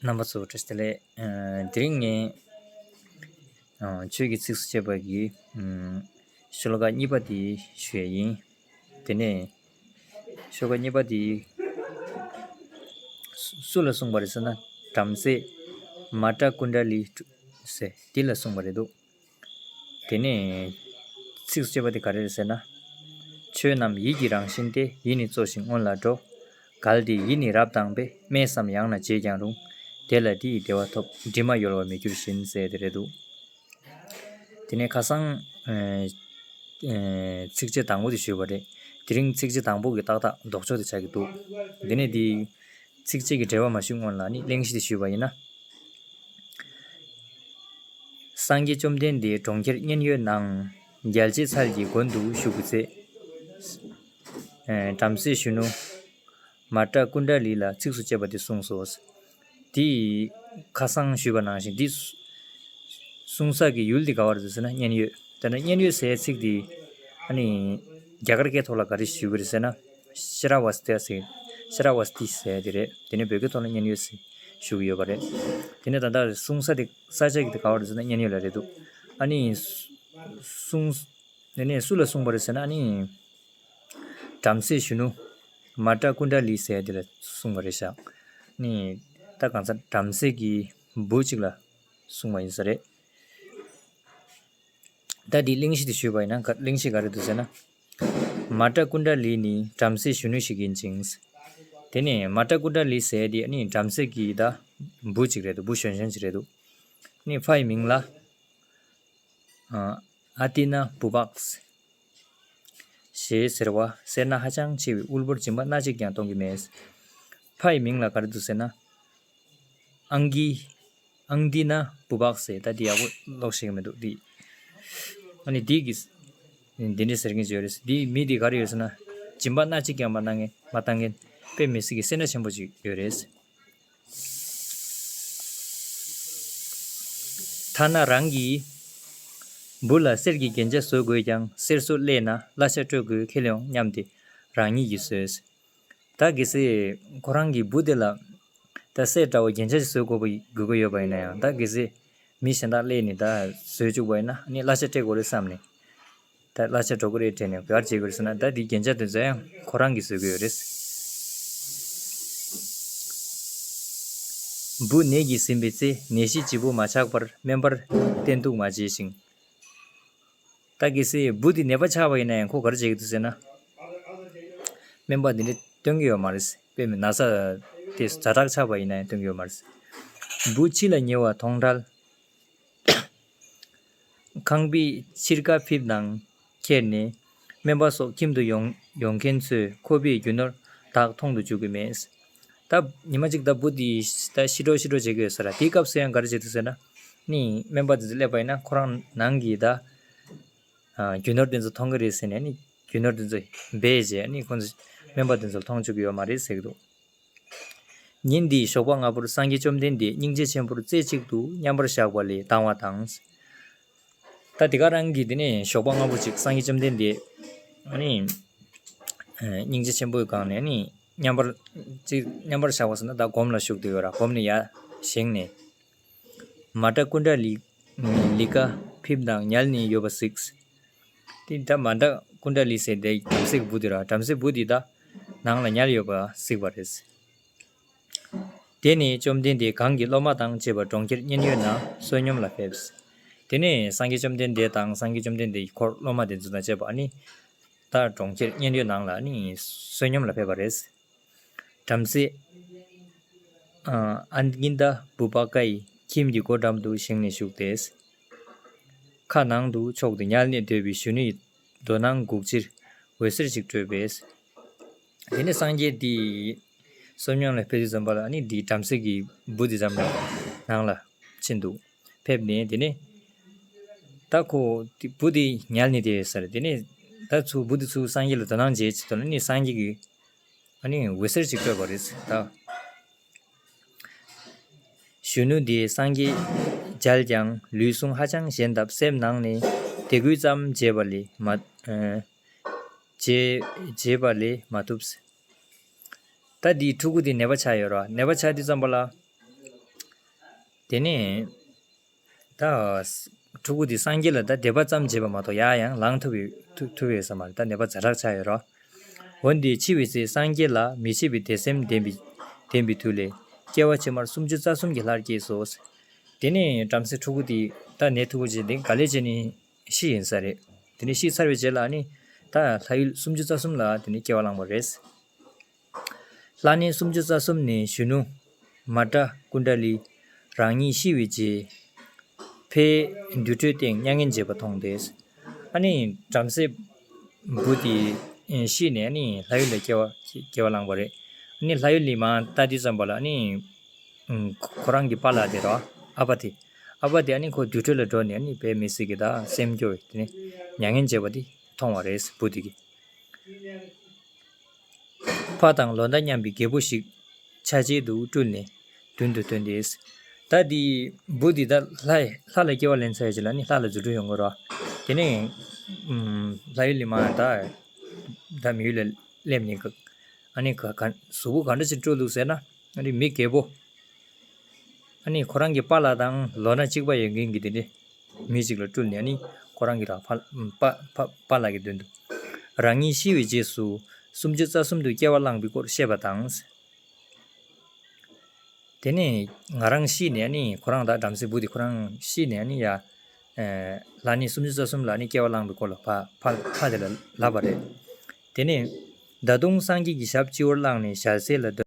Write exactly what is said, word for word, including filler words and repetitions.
རྣམ་པ་ཚོ་བཀྲ་ཤིས་བདེ་ལེགས། ཨ། དེ་རིང་ངས་ཨ་ཆོས་ཀྱི་ཚིགས་སུ་བཅད་པ་གི་ཨ་ཤོ་ལོ་ཀ་གཉིས་པ་དེ་ཞུ་ཡ་ཡིན། དེ་ནས་ཤོ་ལོ་ཀ་གཉིས་པ་དེ་སུ་ལ་གསུངས་པ་རེད་ཟེར་ན། བྲམ་ཟེ་མ་ཏྲ་ཀུན་ཌ་ལི་ཟེར་དེ་ལ་གསུངས་པ་རེད་འདུག། དེ་ནས་ཚིགས་སུ་བཅད་པ་དེ་ག་རེ་རེད་ཟེར་ན། ཆོས་རྣམས་ཡིད་ཀྱི་རང་བཞིན་ཏེ། ཡིད་ནི་གཙོ་ཞིང་སྔོན་ལ་འགྲོ། གལ་ཏེ་ཡིད་ནི་རབ་དྭངས་པས། སྨྲས་སམ་ཡང་ན་བརྗེད་ཀྱང་རུང་། དེ་ལ་དེ་ཡི་བདེ་བ་ཐོབ། དྲི་མ་ཡོལ་བར་མི་འགྱུར་བཞིན་ཟེར་དེ་རེད་འདུག། དེ་ནས་ཁ་སང་ཨེ་ཨེ་ཚིགས་བཅད་དང་པོ་དེ་ཞུས་པ་རེད། དེ་རིང་ཚིགས་བཅད་དང་པོ་གི་ཏག་ཏག་ལྡོག་ཕྱོགས་དེ་ཆགས་ཀྱི་འདུག། དེ་ནས་དེ་ཚིགས་བཅད་ཀྱི་འགྲེལ་པ་མ་ཞུས་སྔོན་ལ་ནི་གླེང་གཞི་དེ་ཞུས་པ་ཡིན་ན། སངས་རྒྱས་བཅོམ་ལྡན་འདས་གྲོང་ཁྱེར་མཉན་ཡོད་ན། རྒྱལ་བྱེད་ཚལ་གྱི་དགོན་དུ་བཞུགས་པའི་ཚེ། ཨེ་བྲམ་ཟེ་གཞོན་ནུ་མ་ཏྲ་ཀུན་ཌ་ལི་ལ་ཚིགས་སུ་བཅད་པ་འདི་གསུངས་སོ། འདི་ཁ་སང་ཞུས་པ་ནང་བཞིན་འདི་གསུངས་ས་གི་ཡུལ་འདི་ག་བ་རེད་ཟེར་ན་མཉན་ཡོད། ད་ནི་མཉན་ཡོད་ཟེར་ཚིག་འདི་ཨ་ནི་རྒྱ་གར་སྐད་ཐོག་ལ་ག་རེ་ཞུ་གི་རེད་ཟེར་ན། ཤྲ་བ་སྟི་ཟེར། ཤྲ་བ་སྟི་ཟེར་དེ་རེད། དེ་ནས་བོད་སྐད་ཐོག་ལ་མཉན་ཡོད་ཟེར་ཞུ་གི་ཡོད་པ་རེད། དེ་ནས་ད་ལྟ་གསུང་ས་དེ་ས་ཆ་གི་དེ་ག་བ་རེད་ཟེར་ན་མཉན་ཡོད་ལ་རེད་འདུག། ཨ་ནི་གསུང་དེ་ནས་སུ་ལ་གསུངས་པ་རེད་ཟེར་ན། ཨ་ནི་བྲམ་ཟེ་གཞོན་ནུ་མ་ཏྲ་ཀུན་ཌ་ལི་ཟེར་དེ་ལ་གསུངས་པ་རེད་ཤག། ནི་ད་གང་ཟག་བྲམ་ཟེ་གི་བུ་གཅིག་ལ་གསུངས་པ་ཡིན་ས་རེད། ད་འདི་གླེང་གཞི་དེ་ཞུས་པ་ཡིན་ན་ག་གླེང་གཞི་ག་རེ་འདུག་ཟེར་ན། མ་ཏྲ་ཀུན་ཌ་ལི་ནི་བྲམ་ཟེ་གཞོན་ནུ་ཞིག་ཡིན་ཅིང་། དེ་ནས་མ་ཏྲ་ཀུན་ཌ་ལི་ཟེར་དེ་ནི་བྲམ་ཟེ་གི་ད་བུ་གཅིག་རེད་འདུག། བུ་གཞོན་གཞོན་ཅིག་རེད་འདུག། ནི་ཕའི་མིང་ལ་ཨ་ཨ་ཏི་ན་བུ་བག་ཞེས་ཟེར་བ། སེར་སྣ་ཧ་ཅང་ཆེ་བའི་དབུལ་པོར་སྦྱིན་པ་སྣ་གཅིག་ཀྱང་གཏོང་གི་མེད། ཕའི་མིང་ལ་ག་རེ་འདུག་ཟེར་ན། ཨང་ཀི་ཨང་ཏི་ན་བུ་བག་ཟེར། ད་འདི་ཡག་པོ་ཀློག་ཤེས་ཀྱི་མི་འདུག། འདི་ཨ་ནི་འདི་གི་འདི་འདྲ་ཟེར་མཁན་ཅིག་ཡོད་རེད། འདི་མི་འདི་ག་རེ་ཡོད་ཟེར་ན། སྦྱིན་པ་སྣ་གཅིག་ཀྱང་མ་གནང་མཁན་མ་བཏང་མཁན་དཔེ་མི་སྲིད་ཀྱི་སེར་སྣ་ཆེན་པོ་ཅིག་ཡོད་རེད། ཐ་ན་རང་གི་བུ་ལ་གསེར་གྱི་རྒྱན་ཆ་བཟོ་དགོས་ཀྱང་། གསེར་བཟོ་སླེབས་ན་གླ་ཆ་སྤྲོད་དགོས་ཁེལ་ཡོང་སྙམ་སྟེ་རང་ཉིད་ཀྱིས་བཟོས། ད་གལ་སྲིད་ཁོ་རང་གི་བུ་དེ་ལ་ད་གསེར་འདྲ་བོ་རྒྱན་ཆ་ཞིག་བཟོ་དགོས་པ་དགོས་ཀྱི་ཡོད་པ་ཡིན་ན་ཡང་། ད་གལ་སྲིད་མི་གཞན་དག་སླེབས་ནས་ད་བཟོས་བཅུག་པ་ཡིན་ན་ནི་གླ་ཆ་སྤྲད་དགོས་རེད་བསམ་ནས། ད་གླ་ཆ་འགྲོ་གི་རེད་དྲན་ནས་ག་རེ་བྱེད་དགོས་རེད་ཟེར་ན། ད་འདི་རྒྱན་ཆ་དེ་ཚོ་ཡང་ཁོ་རང་གིས་བཟོ་གི་ཡོད་རེད། བུ་ནད་ཀྱིས་ཟིན་པའི་ཚེ། ནད་གཞི་ལྗིད་པོ་མ་ཆགས་པར་སྨན་པར་བསྟེན་གཏུགས་མ་བྱས་ཤིང་། ད་གལ་སྲིད་བུ་དེ་ནད་པ་ཆགས་པ་ཡིན་ན་ཡང་ཁོ་ག་རེ་བྱེད་ཀྱི་འདུག་ཟེར་ན། སྨན་པ་དེ་འདྲ་སྟོན་གྱི་ཡོད་མ་རེད། དཔེ་མི་ན་ཚ་དེ་ཛ་དྲག་ཆགས་པ་ཡིན་ན་ཡང་སྟོན་གྱི་ཡོད་མ་རེད། བུ་ཕྱི་ལ་ཉེ་བ་མཐོང་འཕྲལ། ཁང་པའི་ཕྱིར་ཀ་ཕིབས་དང་ཁྱེར་ནས་སྨན་པ་སོགས་ཁྱིམ་དུ་ཡོང་ཡོང་མཁན་ཚོས་ཁོ་པའི་རྒྱུ་ནོར་དག་མཐོང་དུ་འཇུག་གི་མེད། ད་ཉི་མ་གཅིག་ད་བུ་དེ་ད་ཤི་འགྲོ་ཤི་འགྲོ་བྱེད་ཀྱི་ཡོད་ས་ར། དེའི་སྐབས་སུ་ཡང་ག་རེ་བྱེད་འདུག་ཟེར་ན། ནི་སྨན་པ་དེ་ཚོ་སླེབས་པ་ཡིན་ན་ཁོ་རང་ནང་གི་ད་རྒྱུ་ནོར་དེ་ཚོ་མཐོང་གི་རེད་ཟེར་ནས། ནི་རྒྱུ་ནོར་དེ་ཚོ་སྦས་བྱས་ནི་ཁོ་ཚོ་སྨན་པ་དེ་ཚོ་མཐོང་བཅུག་གི་ཡོད་མ་རེད་ཟེར་གྱི་འདུག། ཉིན་འདིའི་ཞོགས་པ་སྔ་པོར་སངས་རྒྱས་བཅོམ་ལྡན་འདས་སྙིང་རྗེ་ཆེན་པོར་རྩེ་གཅིག་ཏུ་མཉམ་པར་བཞག་པ་ལས་ལྡང་བ་དང་། ད་དེ་ག་རང་གི་དེ་ནས་ཞོགས་པ་སྔ་པོ་ཅིག་སངས་རྒྱས་བཅོམ་ལྡན་འདས་ཨ་ནི་སྙིང་རྗེ་ཆེན་པོའི་སྒང་ནས་ནི་མཉམ་པར་ཅིག་མཉམ་པར་བཞག་པ་ཟེར་ན་ད་སྒོམ་ལ་ཞུགས་བསྡད་ཡོད་ར། སྒོམ་ནས་ཡར་བཞེངས་ནས། མ་ཏྲ་ཀུན་ཌ་ལི་ལི་ཀ་ཕིབས་དང་ཉལ་ནས་ཡོད་པ་གཟིགས། དེ་ད་མ་ཏྲ་ཀུན་ཌ་ལི་ཟེར་དེ་བྲམ་ཟེ་གི་བུ་དེ་ར། བྲམ་ཟེ་བུ་དེ་ད་ནང་ལ་ཉལ་ཡོད་པ་གཟིགས་པ་རེད། དེ་ནས་བཅོམ་ལྡན་འདས་གང་གི་སློབ་མ་དང་བཅས་པ་གྲོང་ཁྱེར་མཉན་ཡོད་ན་བསོད་སྙོམས་ལ་ཕེབས། དེ་ནས་སངས་རྒྱས་བཅོམ་ལྡན་འདས་དང་སངས་རྒྱས་བཅོམ་ལྡན་འདས་ཀྱི་འཁོར་སློབ་མ་དེ་ཚོ་དང་བཅས་པ་ཨ་ནི་ད་གྲོང་ཁྱེར་མཉན་ཡོད་ནང་ལ་ཨ་ནི་བསོད་སྙོམས་ལ་ཕེབས་པ་རེད། བྲམ་ཟེ་ཨ་ཨན་གིན་ད་བུ་པ་ཀ་ཡི་ཁྱིམ་གྱི་སྒོ་འགྲམ་དུ་བཞེངས་ནས་བཞུགས་ཏེ། ཁ་ནང་དུ་ཕྱོགས་ཏེ་ཉལ་ནས་སྡོད་པའི་གཞོན་ནུའི་དོ་སྣང་འགུག་ཕྱིར་འོད་ཟེར་ཅིག་སྤྲོས་པས། དེ་ནས་སངས་རྒྱས་དེ་བསོད་སྙོམས་ལ་ཕེབས་དུས་ཙམ་པ་ལ་ཨ་ནི་དེའི་བྲམ་ཟེ་གི་བུ་དེ་ཙམ་ལ་ནང་ལ་ཕྱིན་འདུག། ཕེབས་ནས་དེ་ནས་ད་ཁོ་དེ་བུ་དེ་ཉལ་ནས་བསྡད་ཡོད་ས་རེད། དེ་ནས་ད་ཚུར་བུ་དེ་ཚུར་སངས་རྒྱས་ལ་དོ་སྣང་བྱེད་ཅིག་དོ་ན་ནི་སངས་རྒྱས་ཀྱིས་ཨ་ནི་འོད་ཟེར་ཅིག་སྤྲོས་པ་རེད་ད། གཞོན་ནུ་དེས་སངས་རྒྱས་མཇལ་ཀྱང་ལུས་ཟུངས་ཧ་ཅང་ཞན་སྟབས་སེམས་ནང་ནས་དད་གུས་ཙམ་བྱས་པ་ལས་མ་ཨ་བྱས་བྱས་པ་ལས་མ་ཐུབ། ད་འདིའི་ཕྲུ་གུ་དེ་ནད་པ་ཆགས་ཡོད་ར། ནད་པ་ཆགས་དུས་ཙམ་པ་ལ་ དེ་ནས་ད་ཕྲུ་གུ་དེ་སངས་རྒྱས་ལ་ད་དད་པ་ཙམ་བྱས་པ་མ་གཏོགས་ཡར་ཡང་ལངས་ཐུབ་ཡོད་ཐུབ་ཐུབ་ཡོད་ས་མ་རེད། ད་ནད་པ་ཛ་དྲག་ཆགས་ཡོད་རོ། འོན་ཏེ་འཆི་བའི་ཚེ་སངས་རྒྱས་ལ་མི་ཕྱེད་པའི་དད་སེམས་ལྡན་པའི་ལྡན་པའི་མཐུ་ལས་སྐྱེ་བ་ཕྱི་མར་སུམ་ཅུ་རྩ་གསུམ་གྱི་ལྷར་སྐྱེས་སོ། དེ་ནས་བྲམ་ཟེ་ཕྲུ་གུ་དེ་ད་ནད་ཐུག་པ་བྱས་ཏེ་ག་ལེ་བྱས་ནས་ཤི་ཡིན་ས་རེད། དེ་ནས་ཤི་ཚར་བའི་རྗེས་ལ་ནི་ད་ལྷ་ཡུལ་སུམ་ཅུ་རྩ་གསུམ་ལ་དེ་ནས་སྐྱེ་བ་བླངས་པ་རེད། ལྷ་གནས་སུམ་ཅུ་རྩ་གསུམ་ནས་གཞོན་ནུ་མ་ཏྲ་ཀུན་ཏ་ལི་རང་ཉིད་ཤི་བའི་རྗེས་ཕའི་དུར་ཁྲོད་སྟེང་མྱ་ངན་བྱེད་པ་མཐོང་སྟེ། ཨ་ནི་བྲམ་ཟེ་བུ་དེ་ཤི་ནས་ཨ་ནི་ལྷ་ཡུལ་ལ་སྐྱེ་བ་སྐྱེ་བ་བླངས་པ་རེད། ཨ་ནི་ལྷ་ཡུལ་ལ་མར་ལྟ་དུས་ཙམ་པ་ལ་ཨ་ནི་ཁོ་རང་གི་པཱ་ལགས་དེ་རོ། ཨ་ཕ་དེ། ཨ་ཕ་དེ་ཨ་ནི་ཁོ་དུར་ཁྲོད་ལ་འགྲོ་ནས་ཨ་ནི་དཔེ་མི་སྲིད་ཀྱི་ད་སེམས་སྐྱོ་བའི་དེ་ནས་མྱ་ངན་བྱེད་པ་དེ་མཐོང་བ་རེད་བུ་དེ་གིས། ཕ་དང་ལོ་ཟླ་མཉམ་པའི་རྒད་པོ་ཞིག་ཆ་བྱད་དུ་སྤྲུལ་ནས་མདུན་དུ་ཐོན་ཏེ། ད་དེ་བུ་དེ་ད་ལྷ་ལྷ་ལ་སྐྱེ་བ་ལེན་ཚར་རྗེས་ལ་ནི་ལྷ་ལ་རྫུ་འཕྲུལ་ཡོང་གི་རོ། དེ་ནས་ལྷ་ཡུལ་ལ་མར་ད་ད་མི་ཡུལ་ལ་སླེབས་ནས་ཨ་ནི་ག་ག་གཟུགས་པོ་ག་འདྲ་ཞིག་སྤྲུལ་འདུག་ཟེར་ན་ཨ་ནི་མི་རྒད་པོ། ཨ་ནི་ཁོ་རང་གི་པཱ་ལགས་དང་ལོ་ན་གཅིག་པ་ཡོད་མཁན་གྱི་དེ་འདྲའི་མི་ཞིག་ལ་སྤྲུལ་ནས་ཨ་ནི་ཁོ་རང་གི་ར་ཕ་པ་པ་པཱ་ལགས་ཀྱི་མདུན་དུ། རང་ཉིད་ཤི་བའི་རྗེས་སུ་སུམ་ཅུ་རྩ་གསུམ་དུ་སྐྱེ་བ་བླངས་པའི་སྐོར་བཤད་པ་དང་། དེ་ནས་ང་རང་ཤི་ནས་ཨ་ནི་ཁོ་རང་ད་བྲམ་ཟེ་བུ་དེ་ཁོ་རང་ཤི་ནས་ཨ་ནི་ཡ། ལྷ་གནས་སུམ་ཅུ་རྩ་གསུམ་ལ་ཨ་ནི་སྐྱེ་བ་བླངས་པའི་སྐོར་ལ་ཕ་ཕ་ཕ་དེ་ལ་ལབ་པ་རེད། དེ་ནས་ད་དུང་སངས་རྒྱས་ཀྱི་ཞབས་སྤྱི་བོར་བླངས་ནས་ཞལ་ཟས་ལ་འདོད།